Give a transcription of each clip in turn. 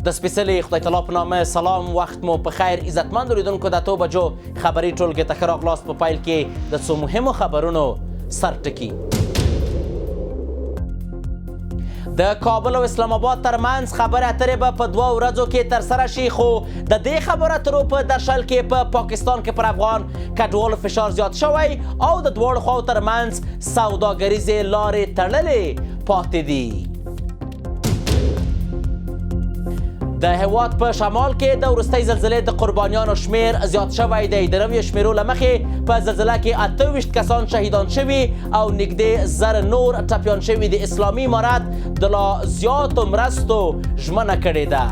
د سپېڅلي خدای تعالی په نامه سلام، وخت مو په خیر. عزتمند لیدونکو، د 8 بجو خبري ټولګې ته ښه راغلاست. په پیل کې د څو مهمو خبرونو سرټکي. د کابل او اسلام آباد ترمنځ خبرې اترې به په 2 ورځو کې ترسره شي، خو د دې خبرو اترو په درشل کې په پاکستان کې پر افغان کډوالو فشار زیات شوی او د دواړو خواو ترمنځ سوداګریزې لارې تړلې پاتې دي. د هیواد په شمال کې د وروستۍ زلزلې د قربانیانو شمیر زیات شوی دی. د نویو شمیرو له مخې په زلزله کې 28 کسان شهیدان شوي او نږدې 1000 نور ټپیان شوي دي. اسلامي امارت د لا زیاتو مرستو ژمنه کړې ده.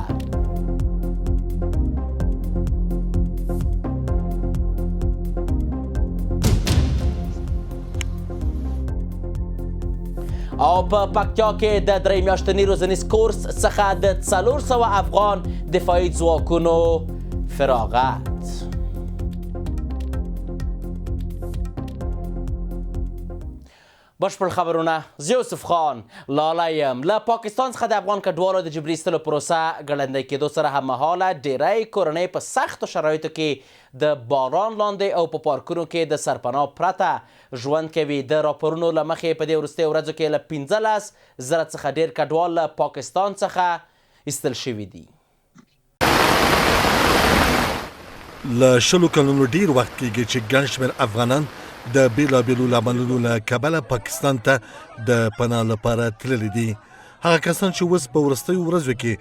او په پکتیا کې د 3 میاشتني روزنیز کورس څخه د 400 افغان دفاعي ځواکونو فراغت. بشپړ خبرونه، زه یوسف خان لالا یم. له پاکستان څخه د افغان کډوالو د جبري ایستلو پروسه ګړندۍ کېدو سره هممهاله ډیری کورنۍ په سختو شرایطو کې د باران لاندې او په پارکونو کې د سرپناه پرته ژوند کوي. د راپورونو له مخې په دې وروستیو ورځو کې له 15,000 څخه ډېر کډوال له پاکستان څخه ایستل شوي دي. له 20 کلونو ډیر وخت کېږي چې ګڼ شمېر افغانان د بیلابیلو لاملونو له کبله پاکستان ته د پناه لپاره تللي دي. هغه کسان چې اوس په وروستیو ورځو کې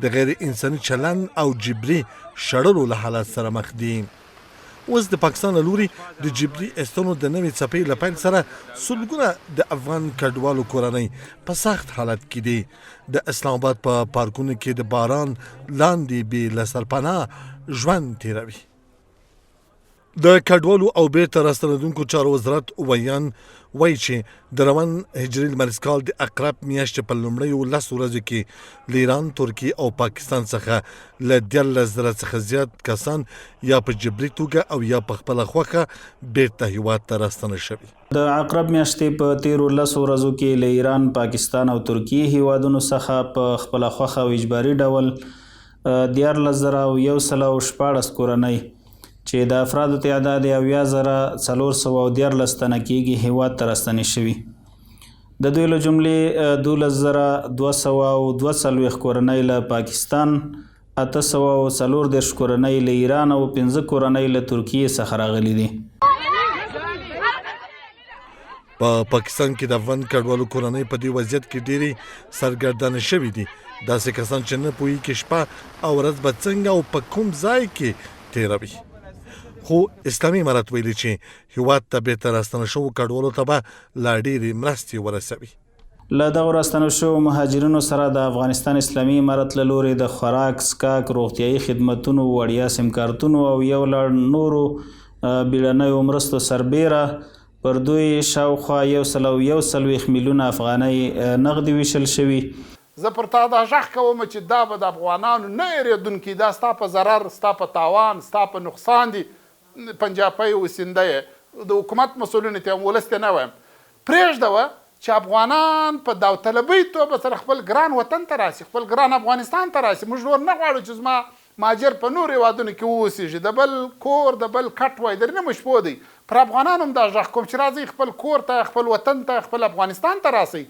د غیر انساني چلند او جبري شړلو له حالت سره مخ دي. اوس د پاکستان له لوري د جبري ایستنو د نوې څپې له پیل سره سلګونه د افغان کډوالو کورنۍ په سخت حالت کې دي. د اسلام آباد په پارکونو کې د باران لاندې بې له سرپناه ژوند تیروي. د کډوالو او بیرته راستنېدونکو چارو وزارت ویاند وایي چې د روان هجري لمریز کال د عقرب میاشتې په لومړیو 10 ورځو کې له ایران، ترکیې او پاکستان څخه له 13,000 څخه زیات کسان یا په جبري توګه او یا په خپله خوښه بیرته هیواد ته راستانه شوي. د عقرب میاشتې په تیرو 10 ورځو کې له ایران، پاکستان او ترکیې هیوادونو څخه په خپله خوښه او اجباري ډول 13,116 کورنۍ چې د افرادو تعداد یې 70,413 تنه کېږي، هیواد ته راستنې شوي. د دوی له جملې 12,242 کورنۍ له پاکستان، 834 کورنۍ له ایران او 5 کورنۍ له ترکیې څخه راغلي دي. په پاکستان کې د افغان کډوالو کورنۍ په دې وضعیت کې ډېرې سرګردانه شوې دي. داسې کسان چې نه پوهېږي شپه او ورځ به څنګه او په کوم ځای کې تېروي. خو اسلامي امارت ویلي چې هیواد ته بیرته راستنو شوو کډوالو ته به لا ډېرې مرستې ورسوي. له دغو راستنو شوو مهاجرینو سره د افغانستان اسلامي امارت له لوري د خوراک، څښاک، روغتیايي خدمتونو، وړیا سیمکارتونو او یو لړ نورو بیړنیو مرستو سربېره پر دوی شاوخوا 141 میلیونه افغانۍ نغدې ویشل شوي. زه پر تا دا ږغ کوم چې دا به د افغانانو نه هېرېدونکي، دا ستا په ضرر، ستا په تاوان، ستا په نقصان دي، پنجاپی او سنده یې، د حکومت مسؤلینو ته وایم، ولس ته نه وایم، پرېږده وه چې افغانان په داوطلبۍ توبه سره خپل ګران وطن ته راشي، خپل ګران افغانستان ته راشي، موږ نور نه غواړو چې زما مهاجر په نورو هېوادونو کې واوسېږي، د بل کور د بل کټ وای در نیمو شپو دی، پر افغانانو هم دا ږغ کوم چې راځئ خپل کور ته، خپل وطن ته، خپل افغانستان ته راشئ.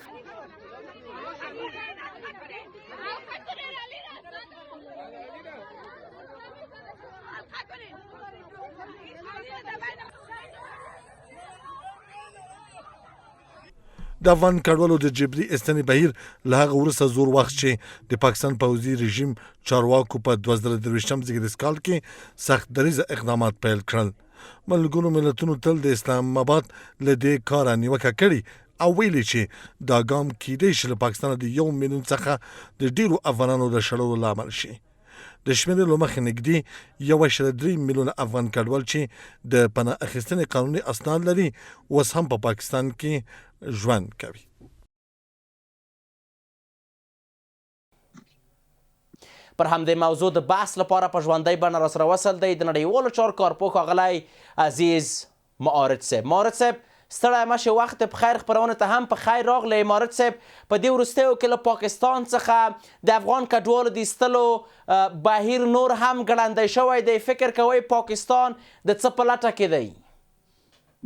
د افغان کډوالو د جبري ایستنې بهیر له هغه وروسته زور واخیست چې د پاکستان پوځي رژیم چارواکو په 2023 زېږدیز کال کې سخت دریځه اقدامات پیل کړل. ملګرو ملتونو تل د اسلام اباد له دې کاره نیوکه کړې او ویلي چې دا ګام کیدای شي له پاکستانه د 1 میلیون څخه د ډیرو افغانانو د شړلو لامل شي. د شمېرې له مخې نږدې 1.3 میلیونه افغان کډوال چې د پناه اخیستنې قانوني اسناد لري، اوس هم په پاکستان کې ژوند کوي. پر همدې موضوع د بحث لپاره په ژوندۍ بڼه راسره وصل دی د نړیوالو چارو کارپوه ښاغلی عزیز معارج صاحب. معارج صاحب، ستړی مه شې، وخت دې په خیر، خپرونې ته هم په خیر راغلې. مارد صاحب، په دې وروستیو کې له پاکستان څخه د افغان کډوالو د ایستلو بهیر نور هم ګړندی شوی دی، فکر کوئ پاکستان د څه په لټه کې دی؟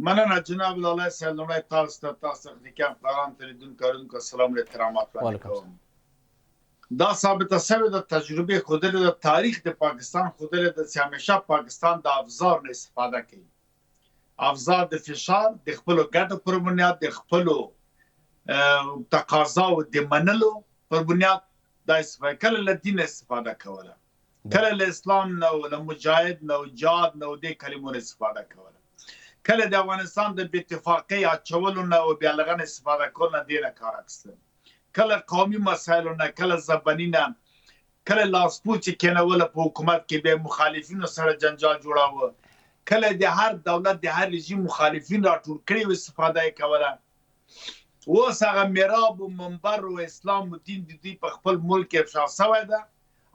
مننه جناب لالی صاحب، لومړی تاسو ته، تاسو تخنیکي همکارانو ته، لیدونکو اورېدونکو سلام او احترامات وړاندې کوم. دا ثابته شوې ده، تجربې ښودلې ده، تاریخ د پاکستان ښودلې ده چې همیشه پاکستان د افزار نه استفاده کوي. افزار د فشار، د خپلو ګټو پر بنیاد، د خپلو تقاضاو د منلو پر بنیاد دا استفاده، کله له دین استفاده کوله، کله له اسلام نه او له مجاهد نه او جهاد نه او دې کلمو نه استفاده کوله، کله د افغانستان د بې اتفاقۍ اچولو نه او بیا له نه استفاده کولو نه دې نه کار اخیستل، کله قومي مسایلو نه، کله زبني نه، کله لاسپوڅي کېنوله په حکومت کې، بیا مخالفینو سره جنجال جوړاوه، کله د هر دولت د هر رژیم مخالفین راټول کړي او استفاده یې کوله. اوس هغه میراب و منبر و اسلام و دین د دوی په خپل ملک کې افشا شوی ده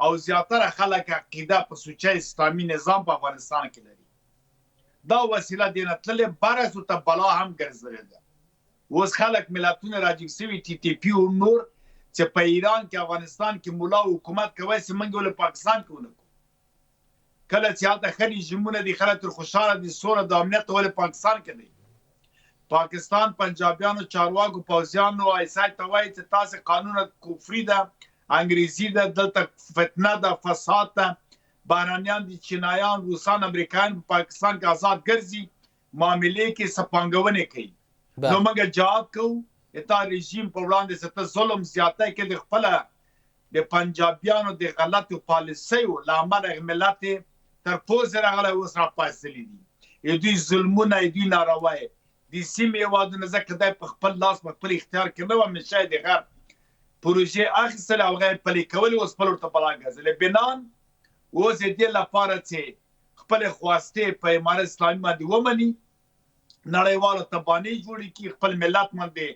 او زیاتره خلک عقیده په سوچه اسلامي نظام په افغانستان کې لري. دا وسیله دې نه تللې، برعکس ورته بلا هم ګرځېدلې ده. اوس خلک ملتونه راجیګ شوي، ټي ټي پي او نور، چې په ایران کې افغانستان کې ملا حکومت کوی چې موږ ولې پاکستان کې ونه کوو؟ کله چې هلته ښه رژیمونه دي، خلک تر خوشحاله دي، سوله د امنیت ولې پاکستان کې دی؟ پاکستان پنجابیانو چارواکو پوځیانو آی اس آی ته وایي چې تاسې قانون کفري ده، انګریزي ده، دلته فتنه ده، فساد ده، بهرنیان دي، چینایان، روسان، امریکایان په پاکستان کې آزاد ګرځي، معاملې کې څه پانګونې کوي، نو موږ جهاد کوو تا رژیم په وړاندې چې ته ظلم زیاتی کې د خپله د پنجابیانو د غلطو پالیسیو له امله ملت تر پوزې راغلی، اوس راپاڅېدلي دي. دوی ظلمونه، دوی ناروا د سیمې هېوادونه، ځکه دی په خپل لاس په خپل اختیار کې نه و، همیشه یې د غرب پروژې اخیستلې او هغه یې پلي کولې، اوس خپل ورته بلا ګرځېدلې. بنان اوس یې دې لپاره چې خپلې خواستې په امارت اسلامي باندې ومني، نړیوالو ته بانې جوړې کړي، خپل ملت باندې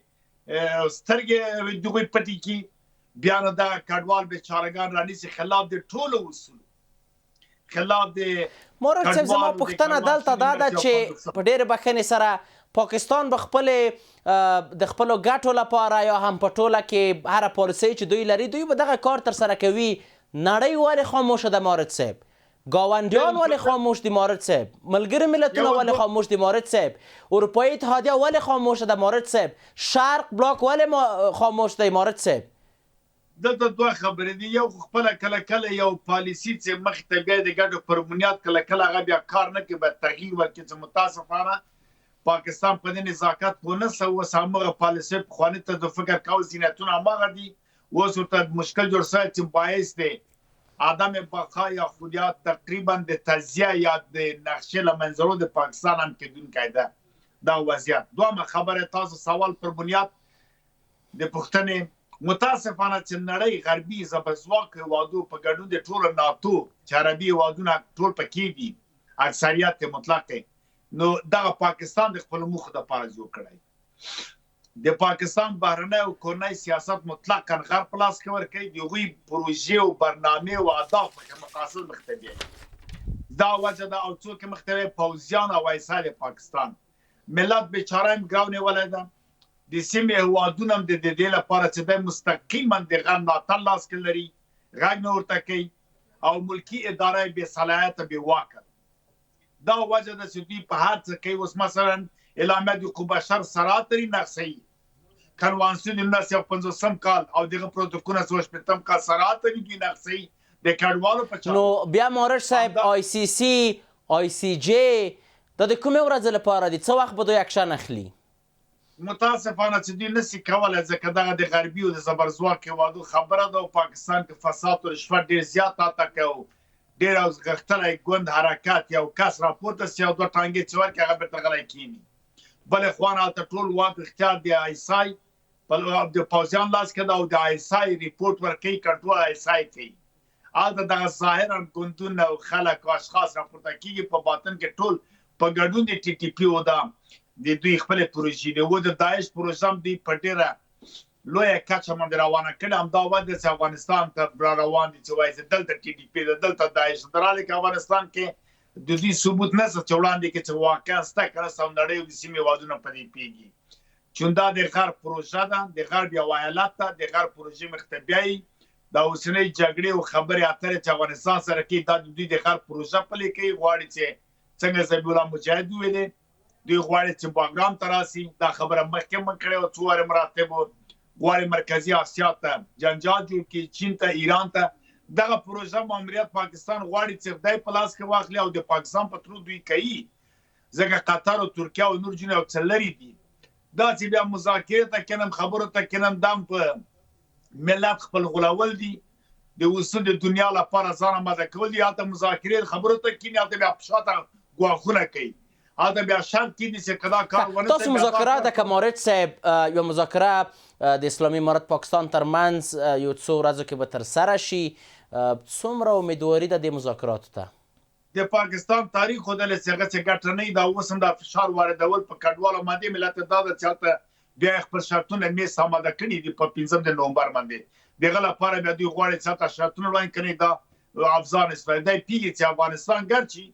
سترګې دغوی پټې کړي، بیا نو دغه کډوال بیچارهګان رانیسي خلاف د ټولو اصولو، خلاف د مورد صاحب، زما پوښتنه دلته دا ده چې په ډېرې بښنې سره پاکستان به خپلې د خپلو ګټو لپاره یا هم په ټوله کې هره پالیسۍ چې دوی لري، دوی به دغه کار ترسره کوي. نړۍ ولې خاموشه ده مارد صاحب؟ ګاونډیان ولې خاموش دي مارد صاحب؟ ملګري ملتونه ولې خاموش دي مارد صاحب؟ اروپایي اتحادیه ولې خاموشه ده مارد صاحب؟ شرق بلاک ولې خاموش دی مارد صاحب؟ دلته دوه خبرې دي. یو خو خپله کله کله یو پالیسي چې مخې ته بیا د ګټو پر بنیاد کله کله هغه بیا کار نه کوي، باید تغییر ورکړي، چې متاسفانه پاکستان په دې نزاکت پوه نه سو. اوس همغه پالیسۍ پخواني ته د فکر کاوه، ذهنیتونه هماغه دي. اوس ورته مشکل جوړ شوی چې باعث دی عدم بقا یا خودیات تقریبا د تجزیه یا د نقشې له منځه وړلو د پاکستان هم کېدونکی ده دا وضعیت. دوهمه خبره، تاسو سوال پر بنیاد د پوښتنې، متاسفانه چې نړۍ غربي زبرځواک هېوادو په ګډون د ټولو ناتو چې عربي هېوادونه ټول پکې دي، اکثریت مطلق، نو دغه پاکستان د خپلو موخو لپاره جوړ کړی. د پاکستان بهرنی او کورنی سیاست مطلقاً غرب په لاس کې ورکوي، د هغوی پروژې او برنامې او اهداف پکې مقاصد مخته بیایي. دا وجه ده او څوک یې مخته بیایي؟ پوځیان او آی اس آی د پاکستان. ملت بیچاره هم ګرو نیولی ده، د سیمې هېوادونه هم د دې لپاره چې دی مستقیما د غرب ملاتړ لاس کې لري، غږ نه ورته کوي، او ملکي اداره یې بې صلاحیته بې واکه ده. دا وجه ده چې دوی په هر څه کوي. اوس مثلا اعلامیه د حقوق بشر سراتري نقصوي، کنوانسیون د 1950 کال او دغه پروتوکولونه 64 کال سراتري دوی نقصوي د کډوالو په چارو. نو بیا مارش صاحب، آی سی سی، آی سی جی دا د کومې ورځې لپاره دي؟ څه وخت به دوی اکشن اخلي؟ متاسفانه چې دوی نسی کولای، ځکه دغه د غربي او د زبرځواک هېوادو خبره ده، او پاکستان کې فساد او رشوت ډېر زیات اتک او ډېر او غښتلی ګوند حرکت یو کس راپورته سي او دوه ټانګې چې ورکړي هغه بېرته غلی کښېني. بلې خوا نه هلته ټول واک اختیار د آی اس آی د پوځیان لاس کې ده او د آی اس آی رپورټ ورکوي، کنټرول آی اس آی کوي. هلته دغه ظاهراً ګوندونه او خلک او اشخاص راپورته کېږي، په باطن کې ټول په ګډون د ټي ټي پي او دا د دوی خپلې پروژې دي. او د داعش پروژه هم دوی په ډېره لویه کچه باندې روانه کړې. همدا وجه چې افغانستان ته را روان دي چې وایي چې دلته ټي ټي پي ده، دلته داعش ده. در حالې کې افغانستان کې د دوی ثبوت نشته چې وړاندې کې څه واقعا شته که نشته او نړۍ او د سیمې هېوادونه په دې پوهېږي. چون دا د غرب پروژه ده، د غرب یو ایالت ده، د غرب پروژې مخ ته بیایي. دا اوسنۍ جګړې او خبرې اترې چې افغانستان سره کوي، دا د دوی د غرب پروژه پلې کوي. غواړي چې څنګه ذبیح الله مجاهد وویلې، دوی غواړي چې باګرام ته راسي، دا خبره مخکې هم کړې وه څو وارې مراتبو، غواړي مرکزي اسیا ته جنجال جوړ کړي، چین ته، ایران ته. دغه پروژه ماموریت پاکستان غواړي چې خدای په لاس کې واخلي او د پاکستان په ترو دوی کوي، ځکه قطر او ترکیه او نور ځینې او څه لرې دي. دا چې بیا مذاکرې ته کینم، خبرو ته کینم، دا هم په ملت خپل غولول دي، د اصول د دنیا لپاره ځان آماده کول دي. هلته مذاکرې خبرو ته کینی، هلته بیا په شاته ګواښونه کوي، هلته بیا شرط کیدي چې که دا کار ونه تاسو مذاکره د کمارج صاحب یو مذاکره د اسلامي امارت پاکستان ترمنځ یو څو ورځو کې به ترسره شي، څومره امیدواري ده دې مذاکراتو ته؟ د پاکستان تاریخ ښودلې چې هغه څه ګټه نه وي. دا اوس هم دا فشار واردول په کډوالو باندې ملت دا ده چې هلته بیا یې خپل شرطونه میز ته آماده کړي دي په پنځم د نومبر باندې د هغه لپاره بیا دوی غواړي چې هلته شرطونه وړاندې کړي. دا افزان اسرائیل دی پیږي چې افغانستان ګرچي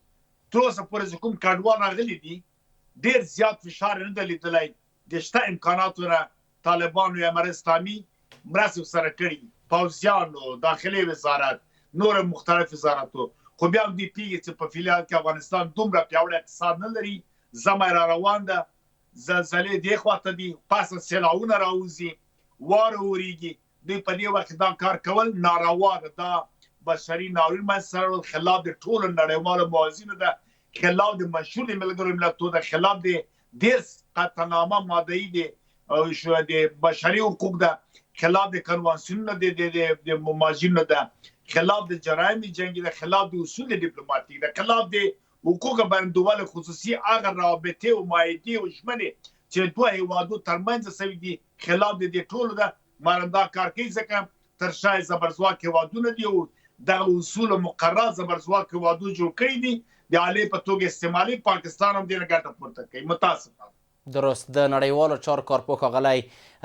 تر اوسه پورې چې کوم کډوال راغلي دي ډیر زیات فشار نه دی لیدلی، د شته امکاناتو نه طالبانو یا امارت اسلامي مرستې ورسره کړي، پوځیانو، داخلي وزارت، نور مختلف وزارتو، خو بیا هم دوی پوهېږي چې په فعلي حال کې افغانستان دومره پیاوړی اقتصاد نه لري، ژمی را روان ده، زلزلې دې خواته دي، پسه سیلاوونه راوځي، واوره اورېږي، دوی په دې وخت کې دا کار کول ناروا ده، دا بشري ناورین منځ ته راوړل، خلاف د ټولو نړیوالو موازینو ده، خلاف د منشور د ملګرو ملتو ده، خلاف د 30 قطعنامه ماده یي د د بشري حقوق ده، خلاف د کنوانسیونونو د د مهاجرینو ده، خلاف د جرایم جنګي ده، خلاف د اصول دیپلوماتیک ده، خلاف د حقوق بین دول خصوصي هغه رابطې او معاهدې او ژمنې چې دوه هیوادو ترمنځ سوي دي، خلاف د دې ټولو ده. مارم دا کار کوي ځکه تر شا یې زبرځواک هیوادونه دي او دغه اصول او مقررات زبرځواک هیوادو جوړ کړي دي، د آلې په توګه استعمالوي. پاکستان هم دې نه ګټه پورته کوي متاسفانه. درست د نړیوالو چارو کارپوه ښاغلی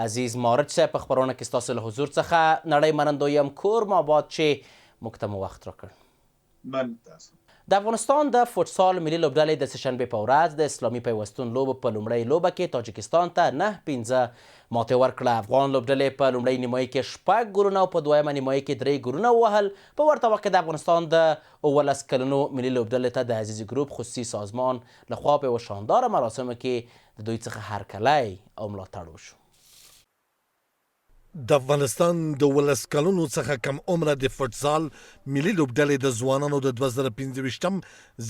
عزیز مارج صاحب په خپرونه کې ستاسو له حضور څخه نړۍ منندوی یم. کور مو آباد چې موږ ته مو وخت راکړ. مننه تاسو. د افغانستان د فوټسال ملي لوبډلې د سېشنبې په ورځ د اسلامي پیوستون لوبو په لومړۍ لوبه کې تاجکستان ته 9-5 ماتې ورکړه. افغان لوبډلې په لومړۍ نیمایي کې 6 ګولونه او په دویمه نیمایي کې 3 ګولونه ووهل. په ورته وخت کې د افغانستان د 17 کلونو ملي لوبډلې ته د عزیزي ګروپ خصوصي سازمان له خوا په یوه شانداره مراسمو کې د دوی څخه هرکلی او ملاتړ وشو. د افغانستان د 17 کلونو څخه کم عمره د فوټسال ملي لوبډلې د ځوانانو د 2025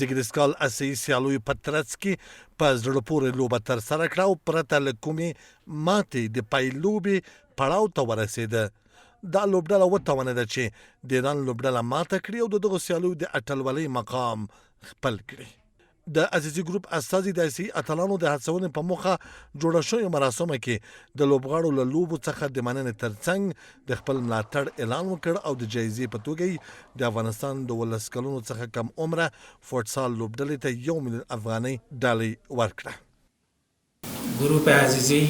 زیږدیز کال اسیایي سیالیو په ترڅ کې په زړه پورې لوبه ترسره کړه او پرته له کومې ماتې د پایلوبې پړاو ته ورسېده. دا لوبډله وتوانېده چې د ایران لوبډله ماته کړي او د دغو سیالیو د اتلولۍ مقام خپل کړي. د عزیزي ګروپ استازي د اسیایي اتلانو د هڅونې په موخه جوړه شویو مراسمو کې د لوبغاړو له لوبو څخه د مننې ترڅنګ د خپل ملاتړ اعلان وکړ او د جایزې په توګه یې د افغانستان د 17 کلونو څخه کم عمره فوټسال لوبډلې ته 1 میلیون افغانۍ ډالۍ ورکړه. ګروپ عزیزی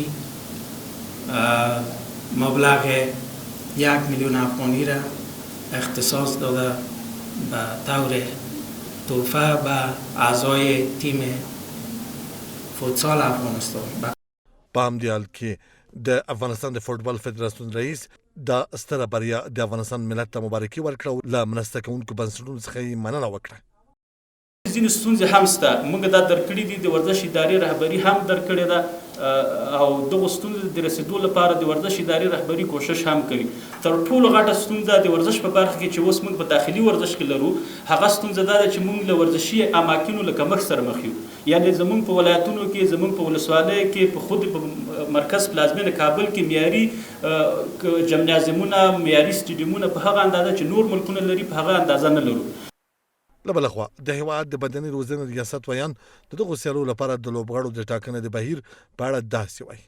مبلغ 1 میلیون افغانی را اختصاص داده به طور تحفه به اعضای تیم فوتسال افغانستان. په همدې حال کې د افغانستان د فوټبال فدراسیون رئیس دا ستره بریا د افغانستان ملت ته مبارکي ورکړه او له مرسته کوونکو بنسټونو څخه یې مننه وکړه. ځینې ستونزې هم شته، موږ دا درک کړي دي، د ورزش ادارې رهبري هم درک کړې ده او دغو ستونزو ته د رسېدو لپاره د ورزش ادارې رهبري کوشش هم کوي. تر ټولو غټه ستونزه د ورزش په برخه کې چې اوس موږ په داخلي ورزش کې لرو، هغه ستونزه دا ده چې موږ له ورزشي اماکنو له کمښت سره مخ یو. یعنې زموږ په ولایتونو کې، زموږ په ولسوالیو کې، په خود په مرکز پلازمېنه کابل کې معیاري جمنازیمونه، معیاري سټډیمونه په هغه اندازه چې نور ملکونه لري، په هغه اندازه نه لرو. له بله خوا د هېواد د بدني روزنې ریاست ویاند د دغو سیالیو لپاره د لوبغاړو د ټاکنې د بهیر په اړه داسې وایي.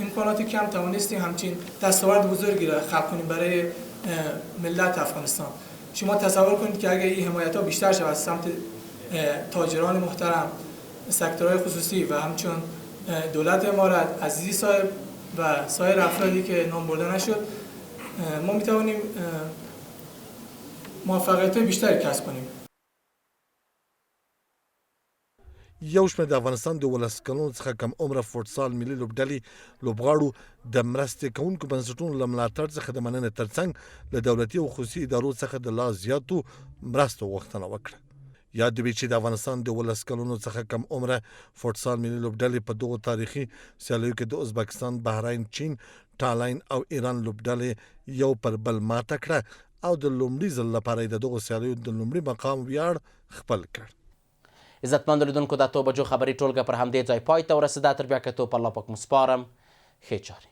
امکانات کم توانستیم همچین دستاورد بزرگی را خلق کنیم برای ملت افغانستان. شما تصور کنید که اگر این حمایت ها بیشتر شود از سمت تاجران محترم، سکتورهای خصوصی و همچون دولت امارت، عزیزی صاحب و سایر افرادی که نام برده نشد، ما میتوانیم موفقیت‌های بیشتری کسب کنیم. یو شمېر د افغانستان د 17 کلونو څخه کم عمره فوټسال ملي لوبډلې لوبغاړو د مرستې کوونکو بنسټونو له ملاتړ څخه د مننې ترڅنګ له دولتي او خصوصي ادارو څخه د لا زیاتو مرستو غوښتنه وکړه. یاد وي چې د افغانستان د 17 کلونو څخه کم عمره فوټسال ملي لوبډلې په دغو تاریخي سیالیو کې د ازبکستان، بحرین، چین، ټالین او ایران لوبډلې یو پر بل ماته کړه او د لومړي ځل لپاره یې د دغو سیالیو د لومړي مقام ویاړ خپل کړ. عزتمندو لیدونکو د اتو بجو خبري ټولګه پر همدې ځای پای ته ورسېده. تر بیا کتو په الله پاک مو سپارم. ښې چارې.